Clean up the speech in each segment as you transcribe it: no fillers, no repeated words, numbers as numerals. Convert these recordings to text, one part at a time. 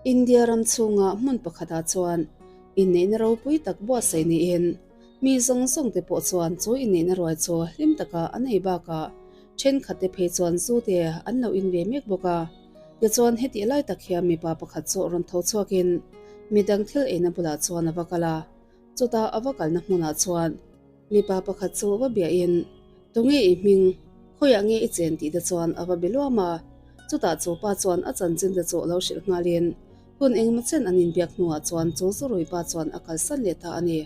India ram chhunga hmun pakhatah chuan inneihna ropui tak buatsaih niin mi zawng zawng te pawh chuan chu inneihna ruai chu hlim taka an ei bakah thenkhat te phei chuan zu te an lo in ve mek bawk a. Tichuan hetih lai tak hian mipa pakhat chu rawn tho chhuakin midang thil eina bulah chuan a va kal a, chutah a va kalna hmunah chuan mipa pakhat chu va biahin, Tunge i hming? Khawiah nge i chen tih te chuan a va be luam a. Chutah chu pa chuan a chanchin te chu lo hrilh nghalin hun engemaw chen an inbiak hnuah chuan chu Zurui pa chuan a kalsan leh ta a ni.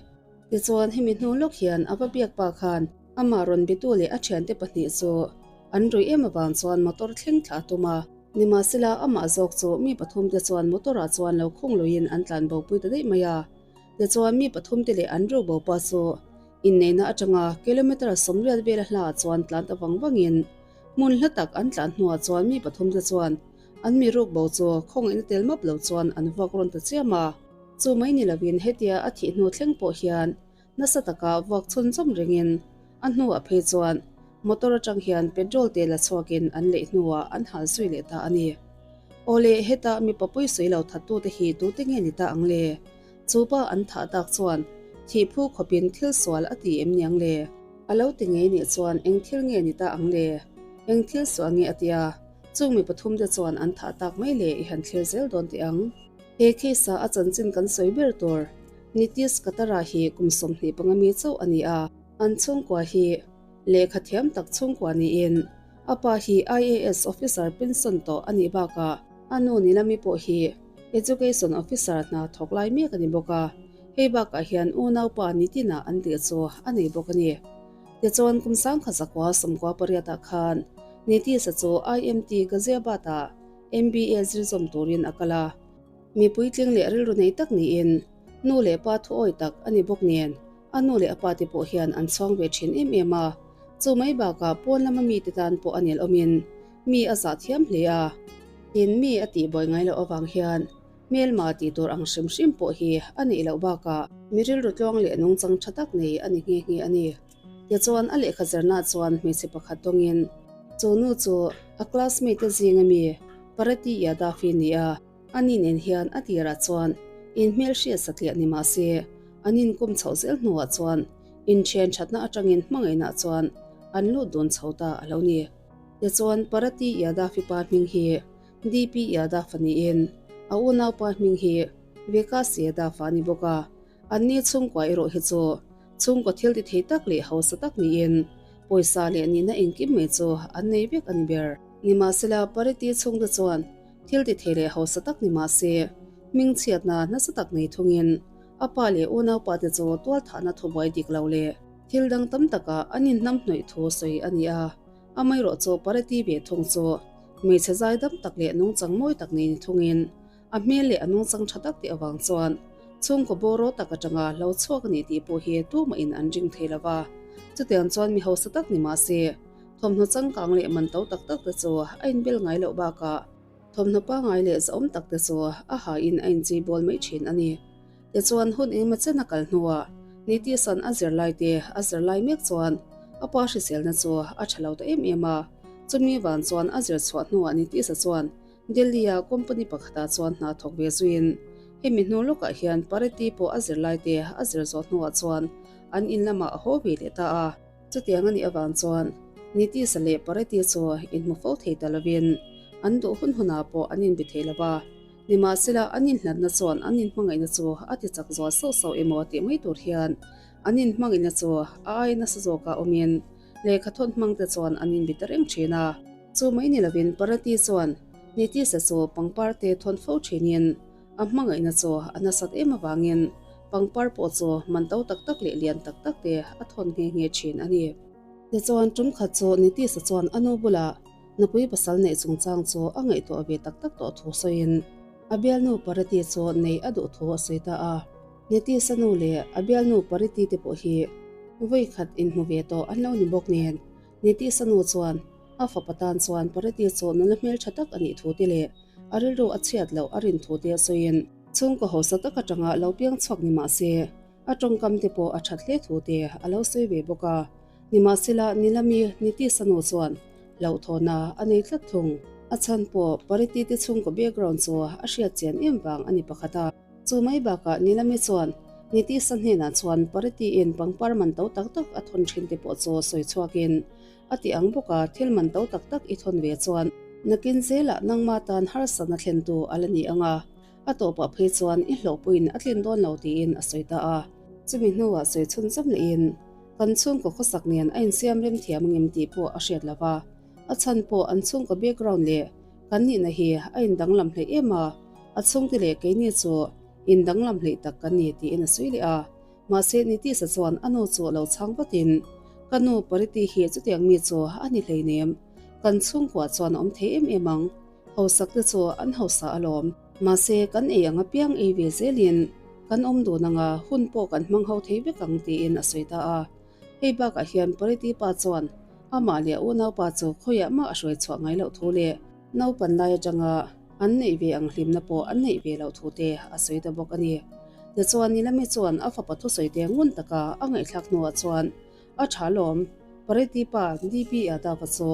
Tichuan hemi hnu lawk hian a va biak pa khan amah rawn bitu leh a thiante pahnih chu an rui em avang chuan motor thleng thla a tum a. Nimahsela amah zawk chu mi pathumte chuan motor ah chuan lo khung luiin an tlan bopui ta daih mai a. Tichuan mi pathumte leh an ru bo pa chu Inneihna atanga kilometre 80 vela hlaah chuan tlan ta vang vangin hmun hla tak an tlan hnuah chuan mi pathumte chuan an mi ruk bo chu khawngaihna tel map lo chuan an vuak rawn ta chiam a. Chu mai ni lovin hetia a thih hnu thleng pawh hian nasa taka vuak chhun chawm ringin a hnuah phei chuan motor atang hian petrol te la chhuakin an leih hnuah an hal zui leh ta a ni. Awle, heta mipa pawisawi lo thattute hi tute nge ni ta ang le? Chu pa an thah tak chuan thih phu khawpin thil sual a ti em niang le? A lo ti ngei nih chuan eng thil nge ni ta ang le? Eng thil sual nge a tia? Chung mi pathum te chuan an thah tak mai le i han thlir zel dawn teh ang. He case a a chanchin kan sawi ber tur Nitish Katara hi kum 25 mi chauh a ni a, an chhungkua hi lehkha thiam tak chhungkua niin a pa hi IAS officer pension tawh a nih bakah a nu Nilami pawh hi Education Officer hna thawk lai mek a ni bawk a, hei bakah hian unaupa nitina an tih chu a nei bawk a ni. Tichuan kum sangkhat zakua sawmkua pariatah khan Nitish-a chu IMT Ghaziabad-ah MBA zir zawm turin a kal a, mi puitling leh rilru nei tak niin nu leh pa thuawi tak a ni bawk nen a nu leh a pa te pawh hian an chhuang ve thin em em a, chu mai bakah pawn lama mite tan pawh a nel awmin mi a zah thiam hle a. Tin mi a tih buai ngai loh avang hian hmelma tih tur ang hrim hrim pawh hi a nih loh bakah mi rilru tluang leh nungchang tha tak nei a ni nghe nghe a ni. Tichuan a lehkha zirna chuan hmeichhe pakhat tawngin chu nu chu a classmate te zing ami Parati Yadav hi ni a, ani nen hian a tirah chuan inhmelhriat satliah ni mah se an inkum chhoh zel hnuah chuan inthian thatna atangin hmangaihna chuan an lut dun chho ta a lo ni. Tichuan Parati Yadav-i pa hming hi DP Yadav a niin a unaupa hming hi Vikas Yadav a ni bawk a. Anni chhungkua erawh hi chu chhungkaw thil ti thei tak leh hausa tak niin pawisa leh nihna engkim mai chu an nei vek a ni ber. Nimahsela Parati chhungte chuan thil ti thei leh hausa tak ni mah se hming chhiatna nasa tak nei thungin a pa leh unaupa te chu tualthahna thubuai dik lo leh thil dang tam takah an inhnamhnawih thu sawi a ni a. Amaherawh chu Parati ve thung chu hmeichhe zaidam tak leh nungchang mawi tak nei ni thungin a hmel leh a nungchang tha tak tih avang chuan chhungkaw bawraw tak atanga lo chhuak a nih tih pawh hi tumahin an ring thei lo va. Chutiang chuan mi hausa tak ni mah se thawmhnaw changkang leh man to tak tak te chu a inbel ngai loh bakah thawmhnaw pangngai leh zahawm tak te chu a hain a inchei bawl mai thin a ni. Tichuan hun engemaw chen a kal hnuah Nitish-a'n a zirlai te a zirlai mek chuan a pa hriselna chu a tha lo ta em em a. Chumi van chuan a zir chhuah hnuah Nitish-a chuan Delhi-a company pakhatah chuan hna thawk ve zuiin hemi hnu lawkah hian Pareti pawh a zirlai te a zir zawh hnuah chuan an in lamah a haw ve leh ta a. Chutiang a nih avang chuan Nitish-a leh Pareti chu inhmu fo thei ta lovin an duh hun hunah pawh an inbe thei lo va. Nimahsela, an inhlatna chuan an inhmangaihna chu a ti chak zual sauh sauh emaw tih mai tur hian an inhmangaihna chu a ai nasa zawkah awmin lehkha thawn hmangte chuan an inbi ta reng thin a. Chu mai ni lovin Parati chuan Nitisa chu pangpar te thawn fo thinin a hmangaihna chu a nasat em avangin pangpar pawh chu man to tak tak leh lian tak tak te a thawn nghe nghe thin a ni. Tichuan, tum khat chu Nitisa chuan a nu bulah Nupui pasal neih chungchang chu a ngaihtuah ve tak tak tawh thu sawiin a bialnu Parati chu neih a duh thu a sawi ta a. Nitisa nu leh a bialnu Parati te pawh hi vawi khat inhmu ve tawh an lo ni bawk nen Nitisa nu chuan a fapa tan chuan Parati chu nula hmeltha tak a nih thu te leh a rilru a chhiat loh a rin thu te a sawiin chhungkaw hausa tak atanga lo piang chhuak ni mah se a tawngkam te pawh a that hle thu te a lo sawi ve bawk a. Nimahsela, Nilami Nitisa nu chuan hlauhthawhna a nei tlat thung. A chhan pawh Parity te chhungkaw background chu a hriat chian em vang a ni pakhat a. Chu mai bakah Nilami chuan Nitisa hnenah chuan Parity in pangpar man to tak tak a thawn thin te pawh chu sawi chhuakin a ti ang bawk a, thil man to tak tak i thawn ve chuan nakin zelah nangma tan harsatna thlentu a la ni ang a, a tawpah phei chuan i hlawhpuiin a tlin dawn lo tiin a sawi ta a. Chumi hnuah sawi chhun cham lehin kan chhungkaw khawsak nen a insiam rem thiam angem tih pawh a hriat lo va, a chhan pawh an chhungkaw background leh kan nihna hi a indanglam hleih em a, a chhungte leh keini chu indanglam hleih tak kan ni tiin a sawi leh a. Mahse Nitisa chuan a nu chu a lo chhang vatin, Ka nu Pariti hi chutiang mi chu a ni hleinem, kan chhungkua chuan a awm thei em em ang, hausak te chu an hausa alawm. Mahse kan ei ang apiang ei ve zelin kan awm dun anga hun pawh kan hmang ho thei vek ang tiin a sawi ta a. Hei bakah hian Pariti pa chuan amah leh a unaupa chu khawiah mah a hruai chhuah ngai loh thu leh naupan lai atanga an neih ve ang hlimna pawh an neih ve loh thu te a sawi ta bawk a ni. Tichuan Nilami chuan a fapa thusawi te ngun taka a ngaihthlak hnuah chuan a tha lawm, Pariti pa DP Yadav-a chu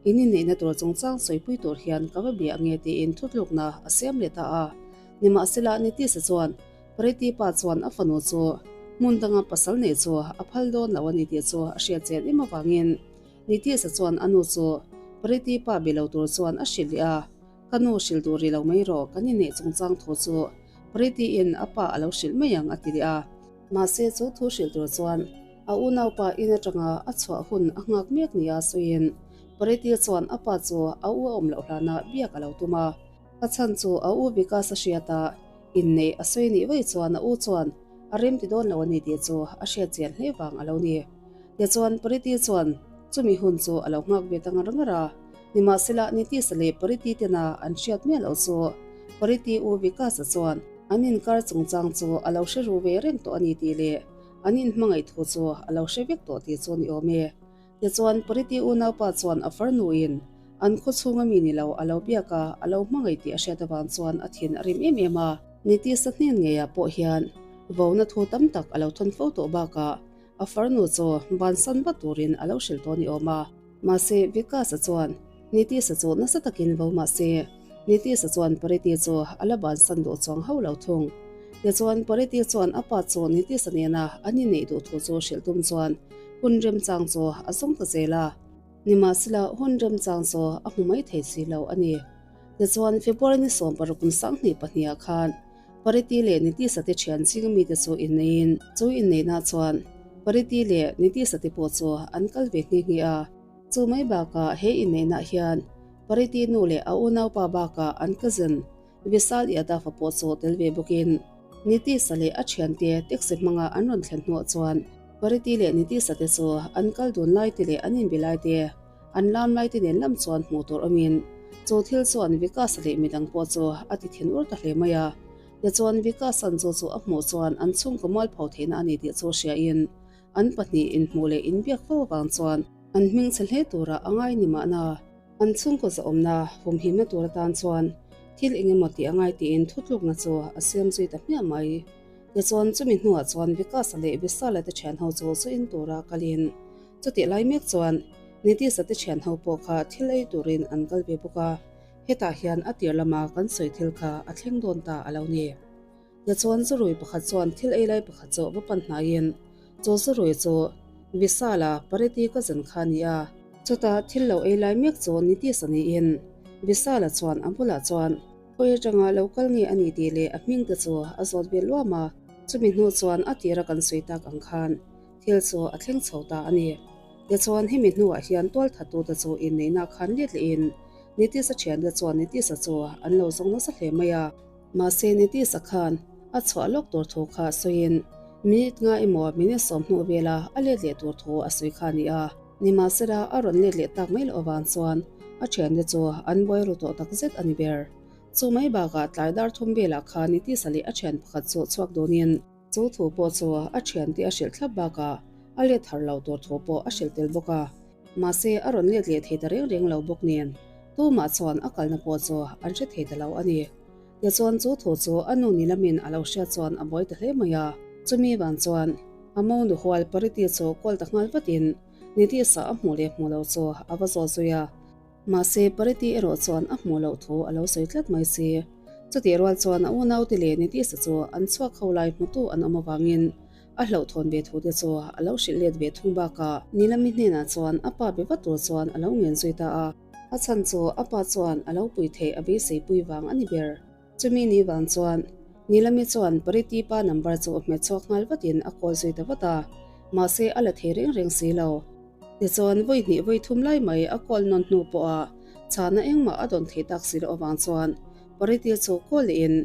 in inneihna tur chungchang sawipui tur hian ka va bia ange tiin thutlukna a siam leh ta a. Nimahsela Nitish-a chuan Pariti pa chuan a fanu chu hmun danga pasal neih chu a phal dawn lo a ni tih chu a hriat chian em avangin Nitish-a chuan a nu chu Pariti pa be lo tur chuan a hrilh leh a, Ka nu hrilh duh rih lo mai rawh, kan inneih chungchang thu chu Pariti-in a pa a lo hrilh mai ang a ti leh a. Mahse chu thu hrilh tur chuan a unaupa in atanga a chhuah hun a nghak mek nia sawiin Pariti chuan a pa chu a u a awm loh hlana biak a lo tum a. A chhan chu a u Vikas a hriat a, inneih a sawi nih vaih chuan a u chuan a rem ti dawn lo a ni tih chu a hriat chian hle vang a lo ni. Tichuan Pariti chuan chumi hun chu a lo nghak ve ta ngar ngar a, nimahsela Nitisa leh Pariti tena an hriat miah loh chu Pariti u Vikas-a chuan an inkar chungchang chu a lo hre ru ve reng tawh a ni tih leh an inhmangaih thu chu a lo hre vek tawh tih chu ni awm e. Tichuan Pariti unaupa chuan a farnuin an khaw chhunga mi ni lo a lo biak a, a lo hmangaih tih a hriat avang chuan a thin a rim em em a. Nitisa hnen ngeiah pawh hian vona thu tam tak a lo thawn fo tawh bakah A farnu chu bansan vat turin a lo hrilh tawh ni awm a. Mahse, Vikas-a chuan Nitish-a chu nasa takin vo mah se, Nitish-a chuan Pariti chu a la bansan duh chuang hauh lo thung. Tichuan, Pariti chuan a pa chu Nitish-a nena an inneih duh thu chu hrilh tum chuan hun remchang chu a zawng ta zel a. Nimahsela, hun remchang chu a hmu mai thei si lo a ni. Tichuan, February ni 16 kum 2002 ah khan Pariti leh Nitisa te thian ching mite chu inneiin, chu inneihna chuan Pariti leh Nitisa te pawh chu an kal ve nghe nghe a. Chu mai bakah he inneihnaah hian Pariti nu leh a unaupa bakah an cousin Vishal Yadav-a pawh chu tel ve bawkin Nitisa leh a thiante taxi hmanga an rawn thlen hnuah chuan Pariti leh Nitisa te chu an kal dun lai te leh an inbe lai te An lam laite nen lam chuan hmuh tur awmin chu thil chuan Vikas leh midang pawh chu a ti thin ur ta hle mai a. Tichuan Vikasan chu chu a hmuh chuan an chhungkaw mualpho theihna a ni tih chu hriain an pahnih inhmuh leh inbiak fo avang chuan an hming chhe hle turah a ngai ni mahna. An chhungkaw zahawmna humhimna tur atan chuan thil eng emaw tih a ngai tiin thutlukna chu a siam zui ta hmiah mai. Tichuan chumi hnuah chuan Vikasa leh Visala te thianho chu zu in tura kalin Chutih lai mek chuan Nitisa te thian ho pawh kha thil ei turin an kal ve bawk a, hetah hian a tir lama kan sawi thil kha a thleng dawn ta a lo ni. Tichuan zurui pakhat chuan thil ei lai pakhat chu va pan hnaiin chu zurui chu Visala Pareti cousin kha a ni a. Chutah thil lo ei lai mek chu Nitisa niin Visala chuan a bulah chuan khawi atanga lo kal nge a ni tih leh a hming te chu a zawt ve luam a, chumi hnu chuan a tira kan sawi tak ang khan Thil chu a thleng chho ta a ni. Tichuan hemi hnuah hian tualthattute chu inneihna khan let lehin Nitish-a thiante chuan Nitish-a chu an lo zawng nasa hle mai a. Mahse Nitish-a khan a chhuah lawk tur thu kha sawiin minute nga emaw minute 10 hnu vela a let leh tur thu a sawi kha a ni a. Nimahsela a rawn let leh tak mai loh avang chuan a thiante chu an buai ru tawh takzet a ni ber. Chu mai bakah tlai dar thum velah khan Nitish-a leh a thian pakhat chu chhuak dawnin, Chu thu pawh chu a thiante a hrilh thlap bakah a let thar lo tur thu pawh a hrilh tel bawk a. Mahse a rawn let leh thei ta reng reng lo bawk nen tumah chuan a kalna pawh chu an hre thei ta lo a ni. Tichuan chu thu chu a nu ni lamin a lo hriat chuan a buai ta hle mai a. Chumi vang chuan a mo nu hual Pariti chu call ta nghal vatin Nitish-a a hmuh leh hmuh lo chu a va zawt zui a. Mahse, Pareti erawh chuan a hmuh loh thu a lo sawi tlat mai si. Chutih rual chuan a unaute leh Nitish-a chu an chhuak ho lai hmutu an awm avangin a hlauhthawn ve thu te chu a lo hrilh let ve thung bakah Nilami hnenah chuan a pa be vat tur chuan a lo ngen zui ta a. A chhan chu a pa chuan a lo pui theih a beisei pui vang a ni ber. Chumi ni vang chuan Nilami chuan Pariti pa number chu hmet chhuak nghal vatin a call zui ta vat a, mahse a la thei reng reng si lo. Tichuan vawi hnih vawi thum lai mai a call nawn hnu pawha chhana engmah a dawn theih tak si loh avang chuan Pariti chu call lehin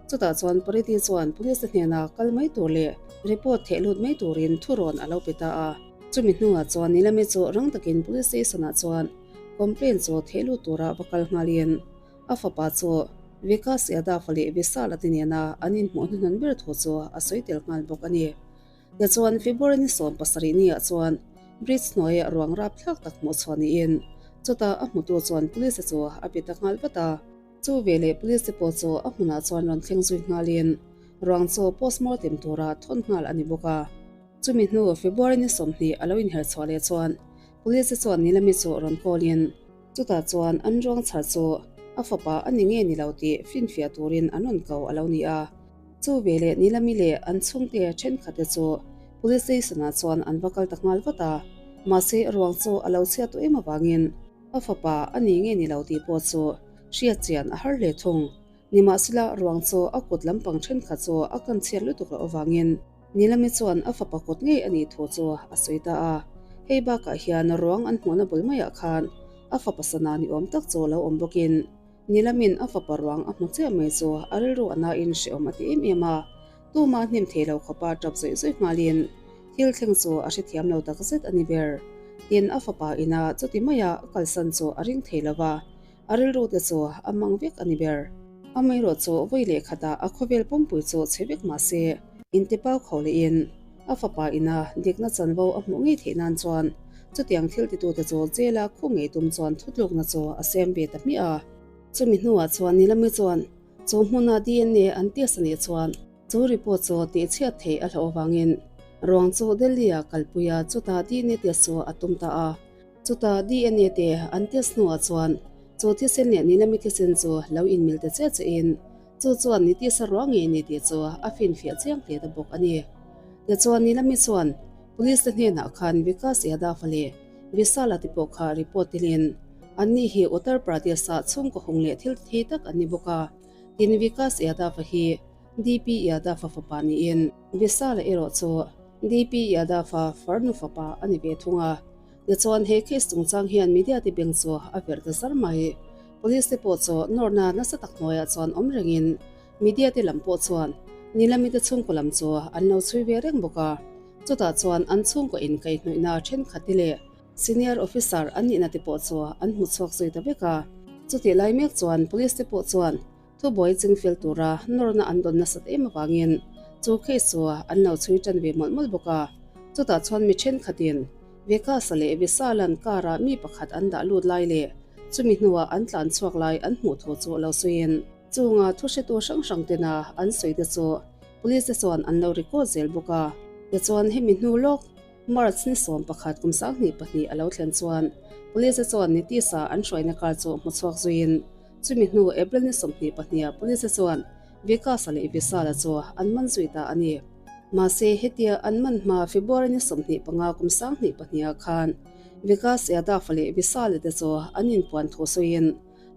chutah chuan Pariti chuan police te hnena kal mai tur leh report theh lut mai turin thurawn a lo pe ta a. Chumi hnuah chuan Nilami chu rang takin police station ah chuan complaint chu theh lut tura va kal nghalin A fapa chu Vikas Yadav leh Vishal a ti nena an inhmuh hnuhnun ber thu chu a sawi tel nghal bawk a ni. Tichuan, February ni 70 niah chuan bridge hnuaiah ruang rapthlak tak hmuh chhuah niin chutah a hmutu chuan police chu a be ta nghal vat a. Chu veleh police te pawh chu a hmunah chuan rawn thleng zui nghalin ruang chu postmortem tura thawn nghal a ni bawk a. Chumi hnu February ni 20 a lo inher chhuah leh chuan police te chuan Nilami chu rawn call in, Chutah chuan an ruang chhar chu a fapa a ni nge ni lo tih finfiah turin an rawn ko a lo ni a. Chu veleh Nilami leh an chhungte thenkhatte chu Police Station-ah chuan an va kal ta nghal vat a. Mahse ruang chu a lo chhiat tawh em avangin a fapa a ni nge ni lo tih pawh chu hriat chian a har hle thung. Nimahsela ruang chu a kut lampang thenkhat chu a kan chhiat lutuk loh avangin Nilami chuan a fapa kut ngei a nih thu chu a sawi ta a. Hei bakah hian ruang an hmuhna bul maiah khan a fapa sana ni awm tak chu lo awm bawkin Nilamin a fapa ruang a hmu chiah mai chu a rilru a nain hrehawm a ti em em a. Tuma hnim thei lo khawpa tap zawih zawih nghalin thil thleng chu a hrethiam lo takzet a ni ber. Tin, a fapa ina chuti maia kalsan chu a ring thei lo va. A rilru te chu a mang vek a ni ber. Amaherawh chu vawi leh khatah a khawvel pumpui chu chhe vek mah se, intipau kho lehin a fapa ina dikna chanvo a hmuh ngei theih nan chuan chutiang thil titute chu jail-a khu ngei tum chuan thutlukna chu a siam ve ta hmiah a. Chumi hnuah chuan Nilami chuan chu hmuna DNA an test a nih chuan chu report chu tihchhiat theih a hlauh avangin ruang chu Delhi-ah kalpui a, chutah DNA test chu a tum ta a. Chutah DNA te an test hnuah chuan chu thisen leh Nilami thisen chu lo inmil ta chiah chiahin chu chuan Nitish-a ruah ngei ni tih chu a finfiah chiang hle ta bawk a ni. Tichuan Nilami chuan Police te hnenah khan Vikas Yadav-a leh Vishal-a te pawh kha report telin anni hi Uttar Pradesh-ah chhungkaw hung leh thil thei tak an ni bawk a, tin Vikas Yadav-a hi DP Yadav-a fapa niin Vishal-a erawh chu DP Yadav-a farnu fapa a ni ve thung a. Tichuan he case chungchang hian media te beng chu a verh ta zar mai. Police te pawh chu nawrna nasa tak hnuaiah chuan awm rengin media te lam pawh chuan Nilami te chhungkaw lam chu an lo chhui ve reng bawk a. Chutah chuan an chhungkaw inkaihhnawihna thenkhat te leh senior officer an nihna te pawh chu an hmu chhuak zui ta vek a. Chutih lai mek chuan police te pawh chuan Thubuai chingfel tura nawrna an dawn nasat em avangin chu case chu an lo chhui tan ve mawlh mawlh bawk a. Chutah chuan mi thenkhatin Vikas-a leh Visal-a'n car-ah mi pakhat an dah lut lai leh chumi hnuah an tlan chhuak lai an hmuh thu chu lo sawiin chunga thuhretu hrang hrang tena an sawi te chu police te chuan an lo record zel bawk a. Tichuan hemi hnu lawk March ni 11 kum 22 a lo thlen chuan Police te chuan Nitish-a an hruaina car chu hmu chhuak zuiin chumi hnu April ni 22 ah Police te chuan Vikas-a leh Vishal-a chu an man zui ta a ni. Mahse hetia an man hma February ni 25 kum 22 ah khan Vikas Yadav-a leh Vishal-a te chu an inpuan thu sawiin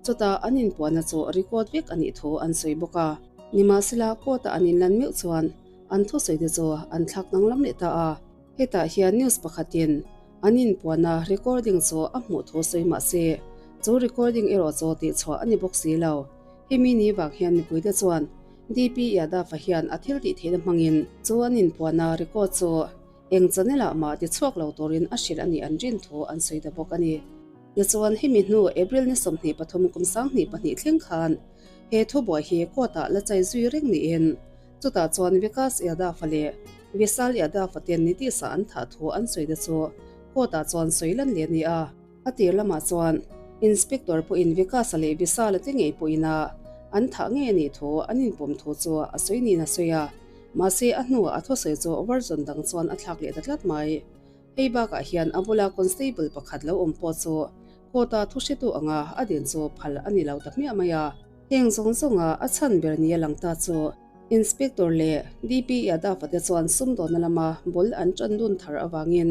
chutah an inpuanna chu record vek a nih thu an sawi bawk a. Nimahsela court-a an inlan meuh chuan An thusawi te chu an thlak danglam leh ta a, hetah hian news pakhatin an inpuana recording chu a hmuh thu sawi mah se, chu recording erawh chu tihchhuah a ni bawk si lo. Hemi ni vang hian mipuite chuan DP Yadav-a hian a thil tih theihna hmangin chu an inpuana record chu eng channel ah mah tichhuak lo turin a hrilh a nih an rin thu an sawi ta bawk a ni. Tichuan hemi hnu April ni 23 kum 2002 thleng khan he thubuai hi court-ah la chai zui reng niin Chutah chuan Vikas Yadav-a leh Vishal Yadav-a ten Nitish-a an thah thu an sawi te chu court-ah chuan sawi lan leh a ni a. A tir lamah chuan Inspector pawhin Vikas-a leh Vishal-a te ngei pawhin a an thah ngei a nih thu an inpawm thu chu a sawi niin a sawi a. Mahse a hnuah a thusawi chu version dang chuan a thlak leh ta tlat mai. Hei bakah hian a bula constable pakhat lo awm pawh chu Court-a thuhretu anga a din chu phal a ni lo ta hmiah mai a. Heng zawng zawnga a chhan ber nia lang ta chu Inspector leh DP Yadav-a te chuan sumdawnna lama bul an ṭan dun thar avangin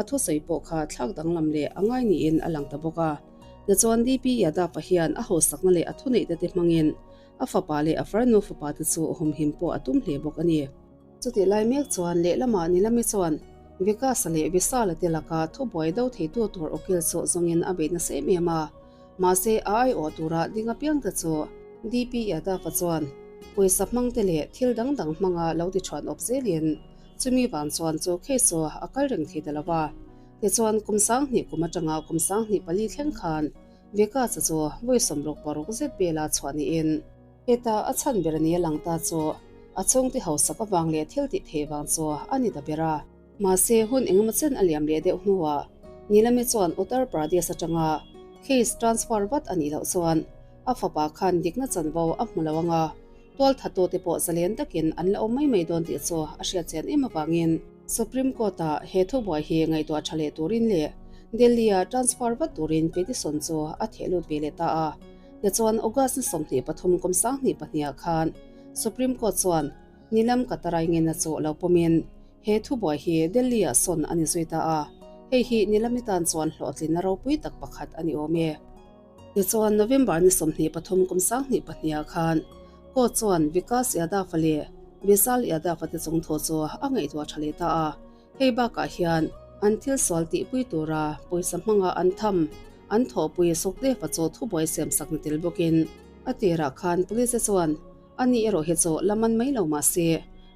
a thusawi pawh kha thlak danglam leh a ngai niin a lang ta bawk a. Tichuan DP Yadav-a hian a hausakna leh a thuneihte te hmangin a fapa leh a farnu fapa te chu humhim pawh a tum hle bawk a ni. Chutih lai mek chuan lehlamah Nilami chuan Vikas-a leh Vishal-a te laka thubuai do theitu tur ukil chu zawngin a beih nasa em em a. Mahse a aiawh tura ding apiang te chu DP Yadav-a chuan pawisa hmang te leh thil dang dang hmanga lo ti thuan awp zelin chumi vang chuan chu case chu a kal reng thei ta lo va. Tichuan kum 2000 kum atanga kum 2004 thleng khan Vikas-a chu vawi 66 zet vela chhuah niin heta a chhan ber a ni a lang ta chu a chhungte hausak avang leh thil tih theih vang chu a ni ta ber a. Mahse, hun engemaw chen a liam leh deuh hnuah Nilami chuan Uttar Pradesh atanga case transfer vat a nih loh chuan a fapa khan dikna chanvo a hmu lo ang a, tualthattute pawh zalen takin an la awm mai mai dawn tih chu a hriatchian em avangin Supreme Court-ah he thubuai hi ngaihtuah tha leh turin leh Delhi-a transfer vat turin petition chu a theh lut ve leh ta a. Tichuan, August ni 23 kum 2002 ah khan Supreme Court chuan Nilam Katarai ngena chu lo pawmin he thubuai hi Delhi-ah sawn a ni zui ta a, hei hi Nilami tan chuan hlawhtlinna ropui tak pakhat a ni awm e. Tichuan, November ni 23 kum 2002 ah khan Court chuan Vikas Yadav-a leh Vishal Yadav-a te chungthu chu a ngaihtuah tha leh ta a, hei bakah hian an thil sual tihpui tura pawisa hmanga an tham an thawhpui Sukhdev-a chu thubuai siamsak ni tel bawkin a tirah khan Police-te chuan A ni erawh hi chu la man mai lo mah se,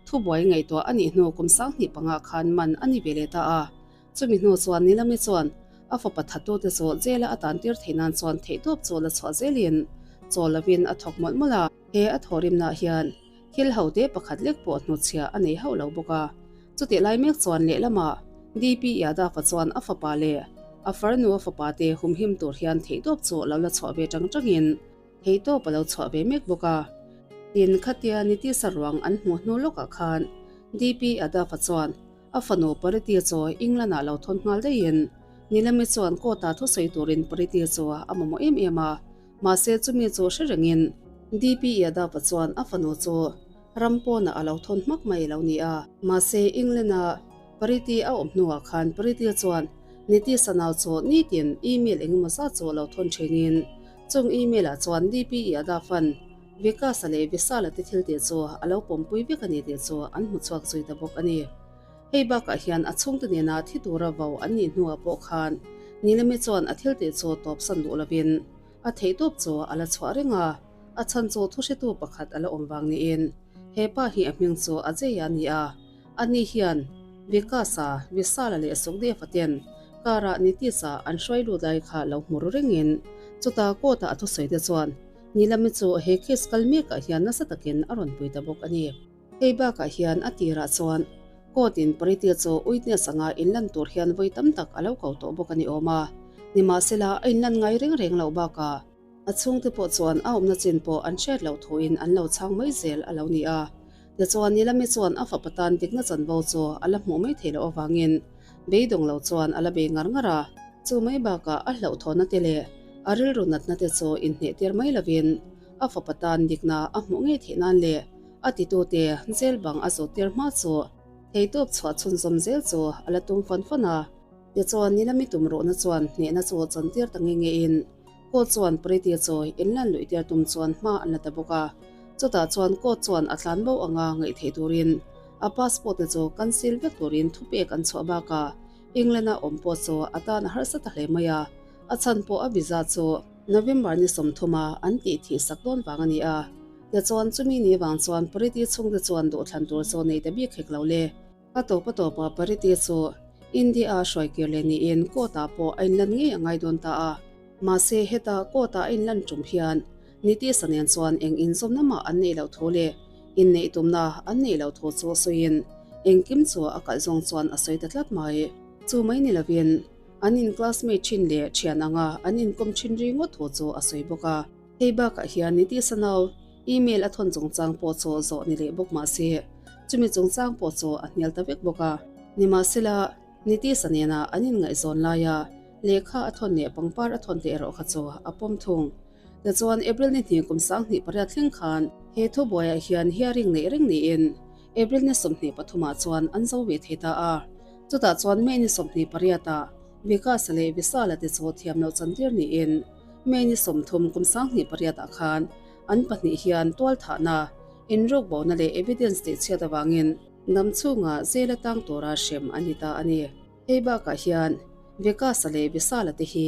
thubuai ngaihtuah a nih hnu kum 2005 khan man a ni ve leh ta a. Chumi hnu chuan Nilami chuan a fapa thatute chu jail-a a tantir theih nan chuan theihtawp chu la chhuah zelin chaw lovin a thawk mawlh mawlh a. He a thawhrimnaah hian thil hote pakhat lek pawh hnutchhiah a nei hauh lo bawk a. Chutih lai mek chuan lehlamah DP Yadav-a chuan a fapa leh a farnu a fapate humhim tur hian theihtawp chu lo la chhuah ve tang tangin, Theihtawp a lo chhuah ve mek bawk a. Tin, khatia Nitish-a ruang an hmuh hnu lawkah khan DP Yadav-a chuan a fanu Pariti chu England-ah lo thawn nghal daihin Nilami chuan court-ah thusawi turin Pariti chu a mamawh em em a, mahse chumi chu hre rengin DP Yadav-a chuan a fanu chu ram pawnah a lo thawn hmak mai lo ni a. Mahse England-a Pariti a awm hnuah khan Pariti chuan Nitish-a nau chu nitin email engemaw zat chu lo thawn thinin Chung email ah chuan DPE a dafan Vikas-a leh Vishal-a te thil tih chu a lo pawmpui vek a ni tih chu an hmu chhuak zui ta bawk a ni. Hei bakah hian a chhungte nena thi tura vo an nih hnuah pawh khan Nilami chuan a thil tih chu tawpsan duh lovin a theihtawp chu a la chhuah reng a, a chhan chu thuhretu pakhat a la awm vang niin he pa hi a hming chu Ajay-a a ni a. Ani hian Vikas-a, Vishal-a leh Sukhdev-a ten car-ah Nitish-a an hruai lut lai kha lo hmu ru rengin chutah court-ah a thusawi te chuan Nilami chu he case kal mekah hian nasa takin a rawn pui ta bawk a ni. Hei bakah hian a tirah chuan court-in Preeti chu witness anga inlan tur hian vawi tam tak a lo ko tawh bawk a ni awm a, nimahsela a inlan ngai reng reng loh bakah, A chhungte pawh chuan a awmna chin pawh an hriat loh thuin an lo chhang mai zel a lo ni a. Tichuan, Nilami chuan a fapa tan dikna chanvo chu a la hmuh mai theih loh avangin beidawng lo chuan a la bei ngar ngar a. Chu mai bakah a hlauhthawhna te leh a rilru natna te chu inhneh tir mai lovin a fapa tan dikna a hmuh ngei theih nan leh a titute jail bang a zawt tir hma chu theitawp chhuah chhunzawm zel chu a la tum fan fan a. Tichuan, Nilami tumruhna chuan hnehna chu chantir ta nge ngein Court chuan Preeti chu inlan luih tir tum chuan hma an la ta bawk a, chutah chuan court chuan a tlan bo anga ngaih theih turin a passport te chu cancel vek turin thupek an chhuah bakah England-a awm pawh chu a tan a harsa ta hle mai a, a chhan pawh a visa chu November ni 30 a an tih thih sak dawn vang a ni a. Tichuan chumi ni vang chuan Preeti chhungte chuan duhthlan tur chu nei ta bik hek lo le. A tawp a tawpah Pariti chu India-a hruai kir leh niin court-ah pawh a inlan ngei a ngai dawn ta a. Mahse, heta court-ah a inlan tum hian Nitish-a nen chuan eng inzawmna mah an neih loh thu leh inneih tumna an neih loh thu chu sawiin engkim chu a kalh zawng chuan a sawi ta tlat mai. Chu mai ni lovin an in classmate thin leh thian anga an inkawm thin ringawt thu chu a sawi bawk a. Hei bakah hian Nitish-a nau Email a thawn chungchang pawh chu zawh ni leh bawk mah se, chumi chungchang pawh chu a hnial ta vek bawk a. Nimahsela, Nitish-a nena an inngaihzawn laia Lehkha a thawn leh pangpar a thawn te erawh kha chu a pawm thung. Tichuan April ni hnih kum 2008 thleng khan he thubuaiah hian hearing neih reng niin April ni 23 ah chuan an zo ve thei ta a. Chutah chuan May ni 28 ah Vikas leh Visala te chu thiam loh chantir niin May ni 30 kum 2008 ah khan an pahnih hian tualthahna, inrukbohna leh evidence tihchhiat avangin dam chhunga jail atang tura hrem a ni ta a ni. Hei bakah hian Vikas-a leh Visala te hi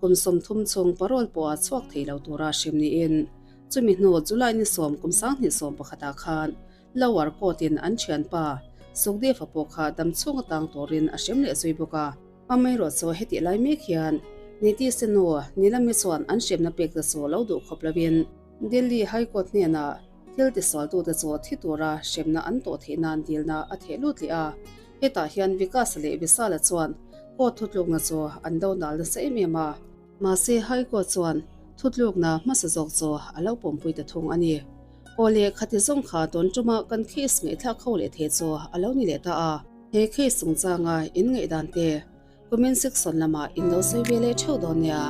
kum 30 chhung parole pawha chhuak thei lo tura hrem niin chumi hnu July ni 10 kum 2011 ah khan Lower Court-in an thianpa Sukhdev-a pawh kha dam chhung atang turin a hrem leh zui bawk a. Amaherawh chu hetih lai mek hian Nitish-a nu Nilami chuan an hremna pek te chu lo duh khawp lovin Delhi High Court hnenah thil tisualtute chu thi tura hremna an tawh theih nan dilna a theh lut leh a. Hetah hian Vikas leh Visala chuan court thutlukna chu an do nal nasa em em a. Mahse High Court chuan thutlukna hmasa zawk chu a lo pawmpui ta thung a ni. Aw le, khati zawng kha tawn tuma kan case ngaihthlak ho leh thei chu a lo ni leh ta a. He case chungchanga in ngaihdan te comment section lamah in lo sawi ve leh theuh dawn nia.